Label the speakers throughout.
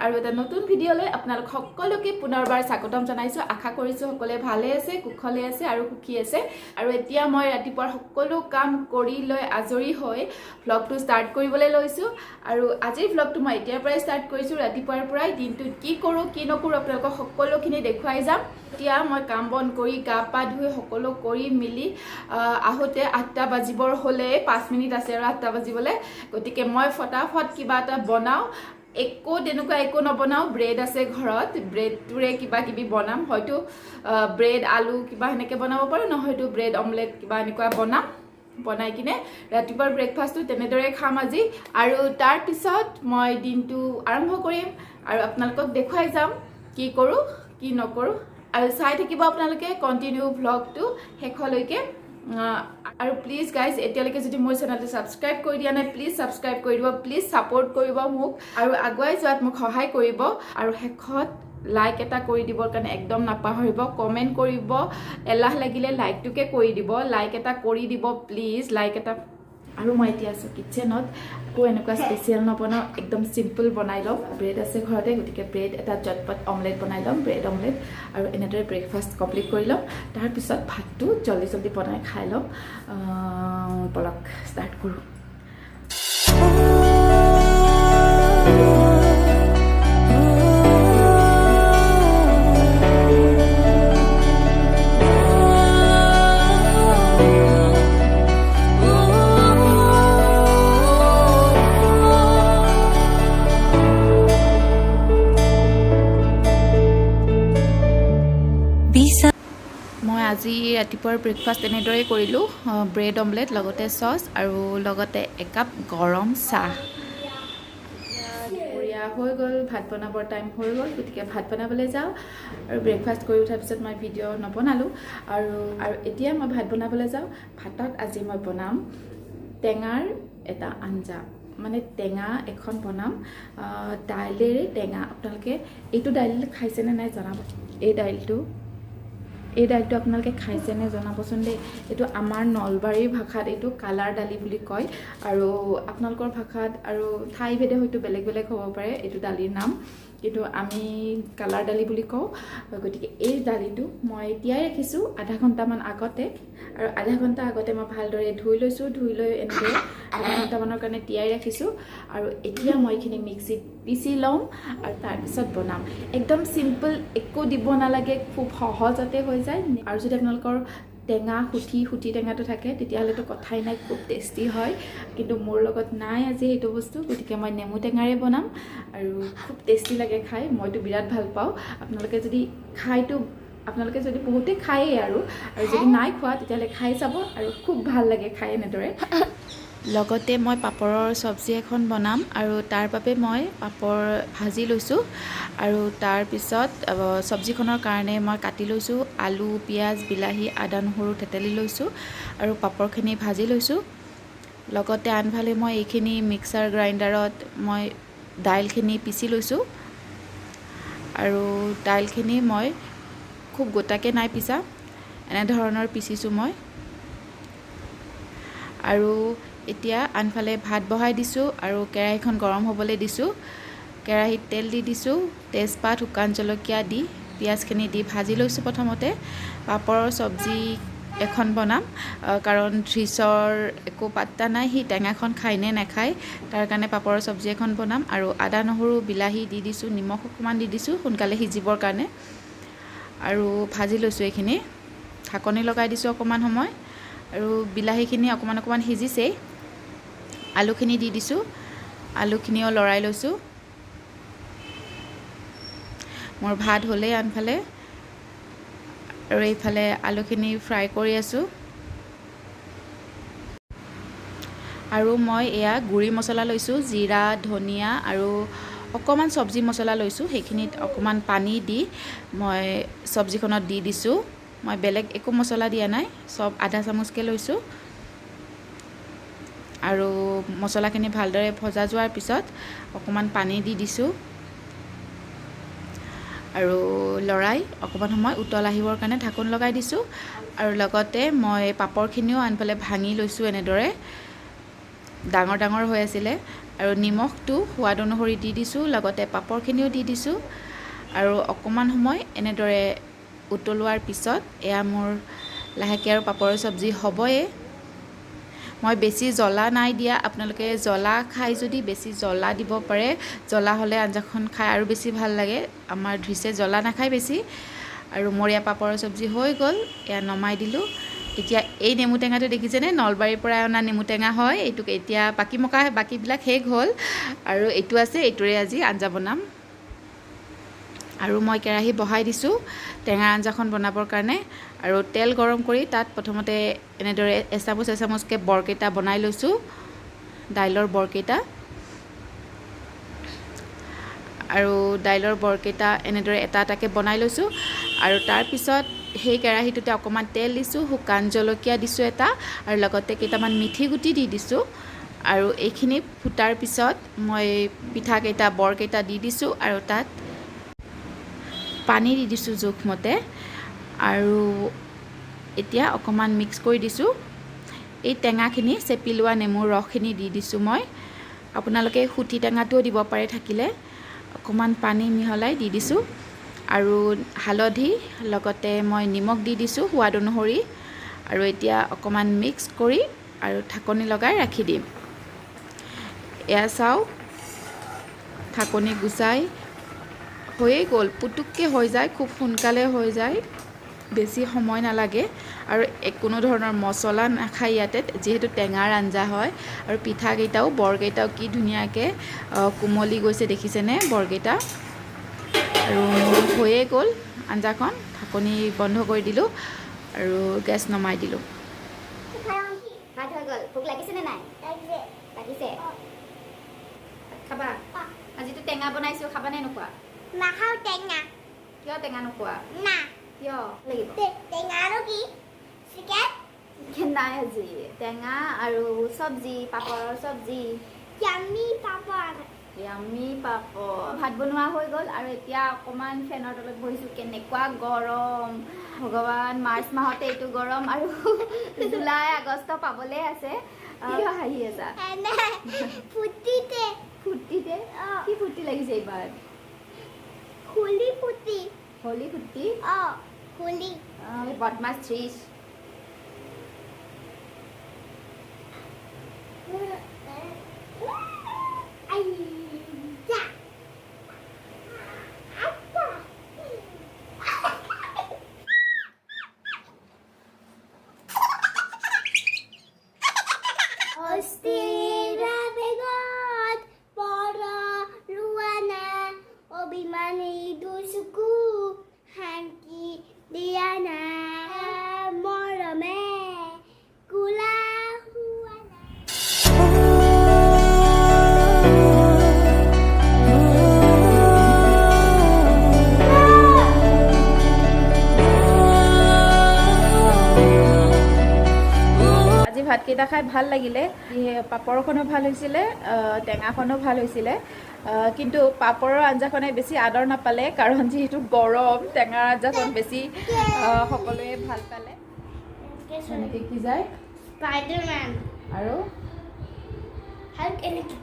Speaker 1: আৰু এটা নতুন ভিডিঅ'লৈ আপোনালোক সকলোকে পুনৰবাৰ স্বাগতম জনাইছোঁ। আশা কৰিছোঁ সকলোৱে ভালে আছে, কুশলে আছে আৰু সুখী আছে। আৰু এতিয়া মই ৰাতিপুৱাৰ সকলো কাম কৰি লৈ আজৰি হৈ ভ্লগটো ষ্টাৰ্ট কৰিবলৈ লৈছোঁ। আৰু আজিৰ ভ্লগটো মই এতিয়াৰ পৰাই ষ্টাৰ্ট কৰিছোঁ। ৰাতিপুৱাৰ পৰাই দিনটোত কি কৰোঁ, কি নকৰোঁ, আপোনালোকক সকলোখিনি দেখুৱাই যাম। এতিয়া মই কাম বন কৰি, গা পা ধুই, সকলো কৰি মেলি আহোঁতে 8টা বাজিবৰ হ'লে 5 মিনিট আছে আৰু 8টা বাজিবলৈ। গতিকে মই ফটাফট কিবা এটা বনাওঁ। একো তেনেকুৱা একো নবনাওঁ। ব্ৰেড আছে ঘৰত, ব্ৰেডটোৰে কিবা কিবি বনাম। হয়তো ব্ৰেড আলু কিবা সেনেকৈ বনাব পাৰোঁ, নহয়তো ব্ৰেড অমলেট কিবা এনেকুৱা বনাম। বনাই কিনে ৰাতিপুৱাৰ ব্ৰেকফাষ্টটো তেনেদৰে খাম আজি। আৰু তাৰপিছত মই দিনটো আৰম্ভ কৰিম আৰু আপোনালোকক দেখুৱাই যাম কি কৰোঁ, কি নকৰোঁ। আৰু চাই থাকিব আপোনালোকে কণ্টিনিউ ভ্লগটো শেষলৈকে। আৰু প্লিজ গাইজ, এতিয়ালৈকে যদি মোৰ চেনেলটো ছাবস্ক্ৰাইব কৰি দিয়া নাই, প্লিজ ছাবস্ক্ৰাইব কৰি দিব। প্লিজ ছাপোৰ্ট কৰিব মোক আৰু আগুৱাই যোৱাত মোক সহায় কৰিব। আৰু শেষত লাইক এটা কৰি দিবৰ কাৰণে একদম নাপাহৰিব। কমেণ্ট কৰিব এলাহ লাগিলে লাইকটোকে কৰি দিব, লাইক এটা কৰি দিব প্লিজ, লাইক এটা। আৰু মই এতিয়া আছোঁ কিটচেনত। একো এনেকুৱা স্পেচিয়েল নবনাওঁ, একদম চিম্পল বনাই ল'ম। ব্ৰেড আছে ঘৰতে, গতিকে ব্ৰেড এটা জটপট অমলেট বনাই ল'ম, ব্ৰেড অমলেট। আৰু এনেদৰে ব্ৰেকফাষ্ট কমপ্লিট কৰি ল'ম। তাৰপিছত ভাতটো জল্দি জল্দি বনাই খাই ল'ম। বলক, ষ্টাৰ্ট কৰোঁ। মই আজি ৰাতিপুৱাৰ ব্ৰেকফাষ্ট এনেদৰেই কৰিলোঁ, ব্ৰেড অমলেট, লগতে চচ আৰু লগতে একাপ গৰম চাহ। দুপৰীয়া হৈ গ'ল, ভাত বনাবৰ টাইম হৈ গ'ল, গতিকে ভাত বনাবলৈ যাওঁ। আৰু ব্ৰেকফাষ্ট কৰি উঠাৰ পিছত মই ভিডিঅ' নবনালোঁ। আৰু এতিয়া মই ভাত বনাবলৈ যাওঁ। ভাতত আজি মই বনাম টেঙাৰ এটা আঞ্জা, মানে টেঙা এখন বনাম, দাইলেৰে টেঙা। আপোনালোকে এইটো দাইল খাইছেনে নাই জনাব। এই দাইলটো আপোনালোকে খাইছেনে জনাবচোন দেই। এইটো আমাৰ নলবাৰীৰ ভাষাত এইটো কালাৰ দালি বুলি কয়। আৰু আপোনালোকৰ ভাষাত আৰু ঠাইভেদে হয়তো বেলেগ বেলেগ হ'ব পাৰে এইটো দালিৰ নাম, কিন্তু আমি কালাৰ দালি বুলি কওঁ। গতিকে এই দালিটো মই তিয়াই ৰাখিছোঁ আধা ঘণ্টামান আগতে। আৰু আধা ঘণ্টা আগতে মই ভালদৰে ধুই লৈছোঁ। ধুই লৈ এনেদৰে আধা ঘণ্টামানৰ কাৰণে তিয়াই ৰাখিছোঁ। আৰু এতিয়া মই এইখিনি মিক্সিত পিচি ল'ম আৰু তাৰপিছত বনাম। একদম চিম্পল, একো দিব নালাগে, খুব সহজতে হৈ যায়। আৰু যদি আপোনালোকৰ টেঙা সুঠি টেঙাটো থাকে, তেতিয়াহ'লেতো কথাই নাই, খুব টেষ্টি হয়। কিন্তু মোৰ লগত নাই আজি সেইটো বস্তু, গতিকে মই নেমু টেঙাৰে বনাম। আৰু খুব টেষ্টি লাগে খাই, মইতো বিৰাট ভাল পাওঁ। আপোনালোকে যদি খাইতো আপোনালোকে যদি বহুতেই খায়েই, আৰু যদি নাই খোৱা, তেতিয়াহ'লে খাই চাব আৰু খুব ভাল লাগে খাই এনেদৰে। লগতে মই পাপৰৰ চব্জি এখন বনাম আৰু তাৰ বাবে মই পাপৰ ভাজি লৈছোঁ। আৰু তাৰপিছত চব্জিখনৰ কাৰণে মই কাটি লৈছোঁ আলু, পিঁয়াজ, বিলাহী, আদা, নহৰু থেতেলি লৈছোঁ আৰু পাপৰখিনি ভাজি লৈছোঁ। লগতে আনফালে মই এইখিনি মিক্সাৰ গ্ৰাইণ্ডাৰত মই দাইলখিনি পিচি লৈছোঁ। আৰু দাইলখিনি মই খুব গোটাকৈ নাই পিছা, এনেধৰণৰ পিচিছোঁ মই। আৰু এতিয়া আনফালে ভাত বহাই দিছোঁ আৰু কেৰাহীখন গৰম হ'বলৈ দিছোঁ। কেৰাহীত তেল দি দিছোঁ। তেজপাত, শুকান জলকীয়া দি পিঁয়াজখিনি দি ভাজি লৈছোঁ। প্ৰথমতে পাপৰৰ চব্জি এখন বনাম, কাৰণ ধৃচৰ একো পাত্তা নাই, সি টেঙাখন খায় নে নাখায়। তাৰ কাৰণে পাপৰৰ চব্জি এখন বনাম। আৰু আদা, নহৰু, বিলাহী দি দিছোঁ, নিমখ অকণমান দি দিছোঁ সোনকালে সিজিবৰ কাৰণে। আৰু ভাজি লৈছোঁ এইখিনি। ঢাকনি লগাই দিছোঁ অকণমান সময়। আৰু বিলাহীখিনি অকণমান অকণমান সিজিছেই, আলুখিনি দি দিছোঁ। আলুখিনিও লৰাই লৈছোঁ। মোৰ ভাত হ'লেই আনফালে আৰু এইফালে আলুখিনি ফ্ৰাই কৰি আছোঁ। আৰু মই এয়া গুড়ি মছলা লৈছোঁ, জিৰা, ধনিয়া আৰু অকণমান চব্জি মছলা লৈছোঁ। সেইখিনিত অকণমান পানী দি মই চব্জিখনত দি দিছোঁ। মই বেলেগ একো মছলা দিয়া নাই, চব আধা চামুচকৈ লৈছোঁ। আৰু মছলাখিনি ভালদৰে ভজা যোৱাৰ পিছত অকণমান পানী দি দিছোঁ আৰু লৰাই অকণমান সময় উতল আহিবৰ কাৰণে ঢাকোন লগাই দিছোঁ। আৰু লগতে মই পাপৰখিনিও আনফালে ভাঙি লৈছোঁ এনেদৰে, ডাঙৰ ডাঙৰ হৈ আছিলে। আৰু নিমখটো সোৱাদ অনুসৰি দি দিছোঁ, লগতে পাপৰখিনিও দি দিছোঁ। আৰু অকণমান সময় এনেদৰে উতলোৱাৰ পিছত এয়া মোৰ লাহেকৈ আৰু পাপৰৰ চব্জি হ'বই। মই বেছি জ্বলা নাই দিয়া, আপোনালোকে জ্বলা খাই যদি বেছি জ্বলা দিব পাৰে, জ্বলা হ'লে আঞ্জাখন খাই আৰু বেছি ভাল লাগে। আমাৰ ধৃছে জ্বলা নাখায় বেছি। আৰু মোৰ এয়া পাপৰৰ চব্জি হৈ গ'ল, এয়া নমাই দিলোঁ। এতিয়া এই নেমু টেঙাটো দেখিছেনে, নলবাৰীৰ পৰা অনা নেমু টেঙা হয়। এইটোক এতিয়া বাকী মকা বাকীবিলাক শেষ হ'ল আৰু এইটো আছে, এইটোৰে আজি আঞ্জা বনাম। আৰু মই কেৰাহী বহাই দিছোঁ টেঙাৰ আঞ্জাখন বনাবৰ কাৰণে। আৰু তেল গৰম কৰি তাত প্ৰথমতে এনেদৰে এচামুচ এচামুচকৈ বৰকেইটা বনাই লৈছোঁ, দাইলৰ বৰকেইটা। আৰু দাইলৰ বৰকেইটা এনেদৰে এটা এটাকৈ বনাই লৈছোঁ। আৰু তাৰপিছত সেই কেৰাহীটোতে অকণমান তেল দিছোঁ, শুকান জলকীয়া দিছোঁ এটা, আৰু লগতে কেইটামান মিঠি গুটি দি দিছোঁ। আৰু এইখিনি ফুটাৰ পিছত মই পিঠাকেইটা বৰকেইটা দি দিছোঁ আৰু তাত পানী দি দিছোঁ জোখমতে। আৰু এতিয়া অকণমান মিক্স কৰি দিছোঁ। এই টেঙাখিনি চেপি লোৱা নেমুৰ ৰসখিনি দি দিছোঁ মই। আপোনালোকে সুতি টেঙাটোও দিব পাৰে থাকিলে। অকণমান পানী মিহলাই দি দিছোঁ। আৰু হালধি লগতে মই নিমখ দি দিছোঁ সোৱাদ অনুসৰি। আৰু এতিয়া অকণমান মিক্স কৰি আৰু ঢাকনি লগাই ৰাখি দিম। এয়া চাওক, ঢাকনি গুচাই হৈয়ে গ'ল, পুতুককৈ হৈ যায়, খুব সোনকালে হৈ যায়, বেছি সময় নালাগে। আৰু কোনো ধৰণৰ মছলা নাখায় ইয়াতে, যিহেতু টেঙাৰ আঞ্জা হয়। আৰু পিঠাকেইটাও বৰকেইটাও কি ধুনীয়াকৈ কোমলি গৈছে দেখিছেনে বৰকেইটা। আৰু মোৰ হৈয়ে গ'ল আঞ্জাখন, ঢাকনি বন্ধ কৰি দিলোঁ আৰু গেছ নমাই দিলোঁ।
Speaker 2: ভাত হৈ গ'ল, ভোক লাগিছেনে নাই? লাগিছে। খাবা? আজিতো টেঙা বনাইছোঁ, খাবানে নোখোৱা?
Speaker 3: নাখাওঁ টেঙা।
Speaker 2: কিয় টেঙা নোখোৱা?
Speaker 3: না।
Speaker 2: কিয় লাগিব?
Speaker 3: টেঙা আৰু কি, চিকেন?
Speaker 2: চিকেন নাই আজি, টেঙা আৰু চব্জি, পাপৰৰ চব্জি।
Speaker 3: য়াম্মি পাপৰ।
Speaker 2: য়াম্মি পাপৰ। ভাত বনোৱা হৈ গ'ল আৰু এতিয়া অকণমান ফেনৰ তলত বহিছোঁ। কেনেকুৱা গৰম ভগৱান, মাৰ্চ মাহতে এইটো গৰম আৰু জুলাই আগষ্ট পাবলৈ আছে। কিয় হাঁহি আছা?
Speaker 3: এনে ফূৰ্তিতে।
Speaker 2: ফূৰ্তিতে?
Speaker 3: অ।
Speaker 2: কি ফূৰ্তি লাগিছে এইবাৰ?
Speaker 3: হোলী ফূৰ্তি।
Speaker 2: হোলী ফূৰ্তি?
Speaker 3: অ, হোলী।
Speaker 2: বদমাছ থ্ৰিছ।
Speaker 3: আইয়া আচ্ছা। অস্থিৰ বেগত পৰলোৱানা, অভিমানী দুচকু শান্তি দিয়া না, মৰমে কোলা হোৱা না।
Speaker 1: আজি ভাতকেইটা খাই ভাল লাগিলে, পাপৰখনো ভাল হৈছিলে, টেঙাখনো ভাল হৈছিলে। কিন্তু পাপৰৰ আঞ্জাখনে বেছি আদৰ নাপালে, কাৰণ যিহেতু গৰম, টেঙাৰ আঞ্জাখন বেছি সকলোৱে ভাল পালে। এনেকৈ কি যায়?
Speaker 3: স্পাইডাৰমেন।
Speaker 1: আৰু
Speaker 3: হাল্ক এনেকে।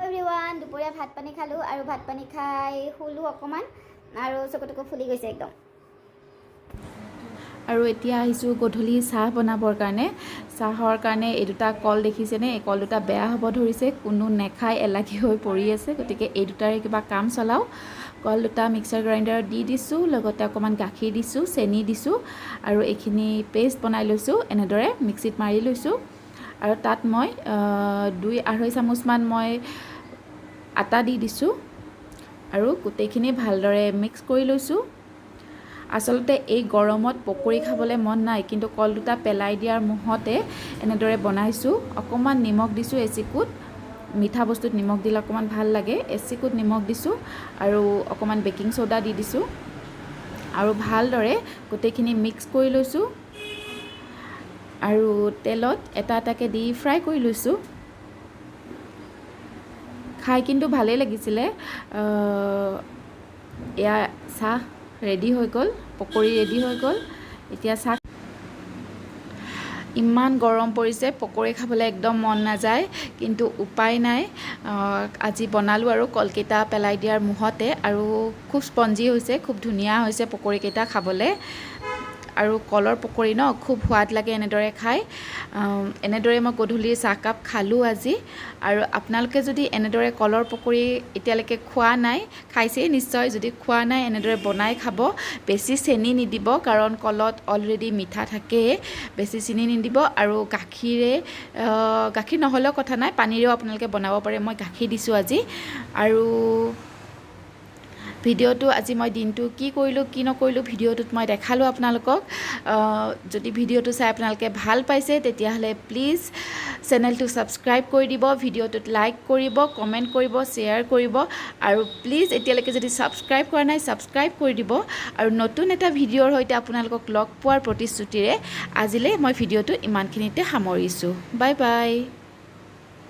Speaker 2: এভৰিৱান, দুপৰীয়া ভাত পানী খালোঁ আৰু ভাত পানী খাই শুলোঁ অকণমান আৰু চকু টকু ফুলি গৈছে একদম।
Speaker 1: আৰু এতিয়া আহিছোঁ গধূলি চাহ বনাবৰ কাৰণে। চাহৰ কাৰণে এই দুটা কল দেখিছেনে, এই কল দুটা বেয়া হ'ব ধৰিছে, কোনো নেখায়, এলাগী হৈ পৰি আছে, গতিকে এই দুটাৰে কিবা কাম চলাওঁ। কল দুটা মিক্সাৰ গ্ৰাইণ্ডাৰত দি দিছোঁ, লগতে অকণমান গাখীৰ দিছোঁ, চেনি দিছোঁ আৰু এইখিনি পেষ্ট বনাই লৈছোঁ, এনেদৰে মিক্সিত মাৰি লৈছোঁ। আৰু তাত মই 2-2.5 চামুচমান মই আটা দি দিছোঁ আৰু গোটেইখিনি ভালদৰে মিক্স কৰি লৈছোঁ। আচলতে এই গৰমত পকৰি খাবলৈ মন নাই, কিন্তু কল দুটা পেলাই দিয়াৰ মুহূৰ্ততে এনেদৰে বনাইছোঁ। অকণমান নিমখ দিছোঁ এচিকুট, মিঠা বস্তুত নিমখ দিলে অকণমান ভাল লাগে, এচিকুট নিমখ দিছোঁ আৰু অকণমান বেকিং চ'ডা দি দিছোঁ আৰু ভালদৰে গোটেইখিনি মিক্স কৰি লৈছোঁ আৰু তেলত এটা এটাকৈ দি ফ্ৰাই কৰি লৈছোঁ। খাই কিন্তু ভালেই লাগিছিলে। এয়া চাহ ৰেডি হৈ গ'ল, পকৰি ৰেডি হৈ গ'ল। এতিয়া চাহ ইমান গৰম পৰিছে, পকৰি খাবলৈ একদম মন নাযায়, কিন্তু উপায় নাই। আজি বনালোঁ আৰু কলকেইটা পেলাই দিয়াৰ মুহূৰ্ততে আৰু খুব স্পঞ্জি হৈছে, খুব ধুনীয়া হৈছে পকৰিকেইটা খাবলৈ। আৰু কলৰ পকৰি ন খুব সোৱাদ লাগে এনেদৰে খাই। এনেদৰে মই গধূলিৰ চাহকাপ খালোঁ আজি। আৰু আপোনালোকে যদি এনেদৰে কলৰ পকৰি এতিয়ালৈকে খোৱা নাই, খাইছেই নিশ্চয়, যদি খোৱা নাই এনেদৰে বনাই খাব। বেছি চেনি নিদিব, কাৰণ কলত অলৰেডি মিঠা থাকেই, বেছি চেনি নিদিব। আৰু গাখীৰে, গাখীৰ নহ'লেও কথা নাই, পানীৰেও আপোনালোকে বনাব পাৰে। মই গাখীৰ দিছোঁ আজি। আৰু ভিডিঅ'টো আজি মই দিনটো কি কৰিলোঁ, কি নকৰিলোঁ, ভিডিঅ'টোত মই দেখালোঁ আপোনালোকক। যদি ভিডিঅ'টো চাই আপোনালোকে ভাল পাইছে, তেতিয়াহ'লে প্লিজ চেনেলটো ছাবস্ক্ৰাইব কৰি দিব, ভিডিঅ'টোত লাইক কৰিব, কমেণ্ট কৰিব, শ্বেয়াৰ কৰিব। আৰু প্লিজ এতিয়ালৈকে যদি ছাবস্ক্ৰাইব কৰা নাই, ছাবস্ক্ৰাইব কৰি দিব। আৰু নতুন এটা ভিডিঅ'ৰ সৈতে আপোনালোকক লগ পোৱাৰ প্ৰতিশ্ৰুতিৰে আজিলৈ মই ভিডিঅ'টো ইমানখিনিতে সামৰিছোঁ। Bye bye.